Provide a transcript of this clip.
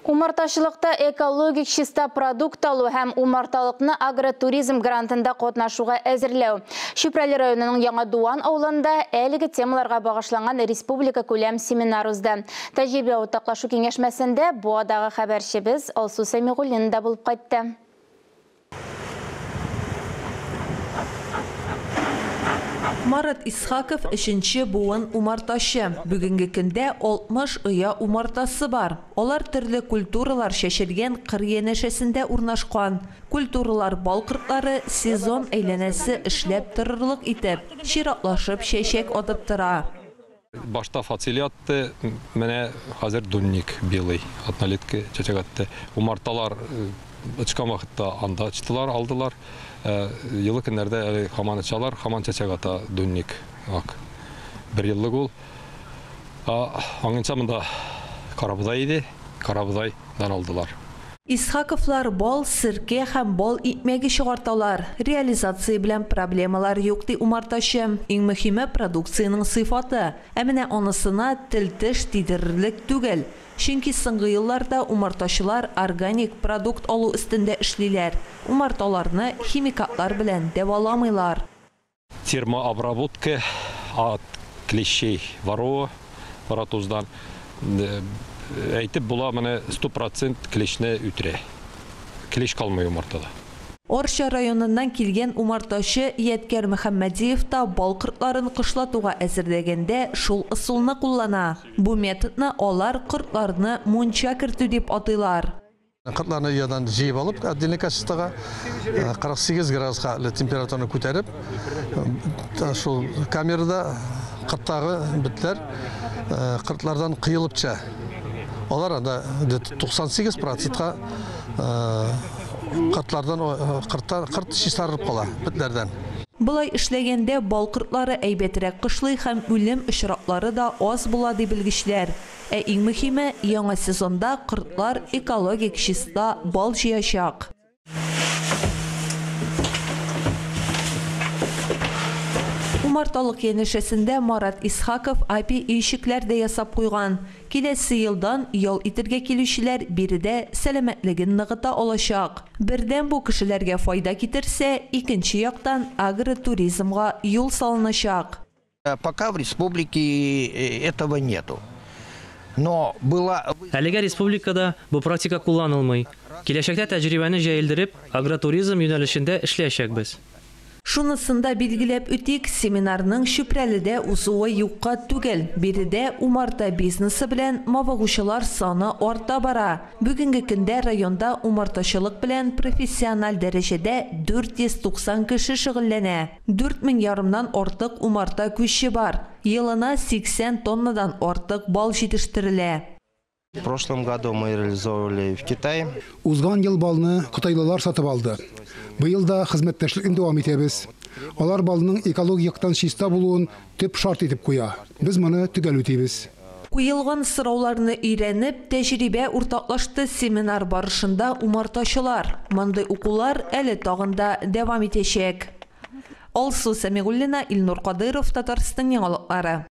Умартачылыкта экологик чиста продукт алу һәм умарталыкны агротуризм грантында катнашуга әзерләү. Чүпрәле районының Яңа Дуан авылында әлеге темаларга багышланган республика күләм семинар узды. Тәҗрибә уртаклашу киңәшмәсендә Буадагы хәбәрчебез Алсу Сәмигуллина да булып кайтты. Марат Исхаков өченче буын умартачы. Бүгенге көндә 60 оя умартасы бар. Алар төрле культуралар чәчелгән кыр янәшәсендә урнашкан. Культуралар бал кортлары сезон әйләнәсе эшләп торырлык итеп, чиратлашып чәчәк атып тора. Башта фацелия атты, менә хәзер дунник белый, однолетка чәчәк атты. Умарталар очкан вакытта анда очтылар, алдылар. Елы көннәрдә әле һаман очалар, һаман чәчәк ата дунник. Ак. Бер еллык ул. Аңынча монда карабодай иде, карабодайдан алдылар. Исхаковлар бал, сиркә һәм бал икмәге чыгарталар. Реализация белән проблемалар юк, ди умартачы. Иң мөһиме продукциянең сыйфаты. Ә менә анысына тел-теш тидерерлек түгел. Чөнки соңгы елларда умартачылар органик продукт алу өстендә эшлиләр. Умарталарны химикатлар белән дәваламыйлар. Термообработка от клещей варроа, варротоздан. Әйтеп була, менә 100% клещне үтерә. Клещ калмый умартада. Арча районыннан килгән умартачы Ядкәр Мөхәммәдиев та бал кортларын кышлатуга әзерләгәндә шул ысулны куллана. Бу методны алар кортларны мунча кертү дип атыйлар. Кортларны оядан җыеп алып, отдельный качествога 48 градуска температураны күтәреп, шул камерада корттагы бетләр кортлардан коелып төшә. Алар анда где-то 98%-ка кортлардан, корттар, корт чистарып кала бетләрдән. Болай эшләгәндә бал кортлары әйбәтрәк кышлый һәм үлем очраклары да аз була, ди белгечләр. Ә иң мөһиме, яңа сезонда кортлар экологик чиста бал җыячак. Умарталык янәшәсендә Марат Исхаков апи өйчекләр дә ясап куйган. Киләсе елдан ял итәргә килүчеләр биредә сәламәтлеген ныгыта алачак. Бердән бу кешеләргә файда китерсә, икенче яктан агротуризмга юл салыначак. Пока в республике этого нету. Но была... Әлегә республикада бу практика кулланылмый. Киләчәктә тәҗрибәне җәелдереп, агротуризм юнәлешендә эшләячәкбез. Шунысын да билгеләп үтик, семинарның Чүпрәледә узуы юкка түгел. Биредә умарта бизнесы белән мавыгучылар саны арта бара. Бүгенге көндә районда умартачылык белән профессиональ дәрәҗәдә 490 кеше шөгыльләнә. 4,5 меңнән артык умарта күче бар. Елына 80 тоннадан артык бал җитештерелә. В прошлом году мы реализовывали в Китае. Узган ел балны кытайлылар сатып алды. Быел да хезмәттәшлекне дәвам итәбез. Алар балның экологик яктан чиста булуын төп шарт итеп куя. Без моны төгәл үтибез. Куелган сорауларны өйрәнеп, тәҗрибә уртаклашты семинар барышында умартачылар. Мондый укулар әле тагын да дәвам итәчәк. Алсу Сәмигуллина, Илнур Кадыров, Татарстан яңалыклары.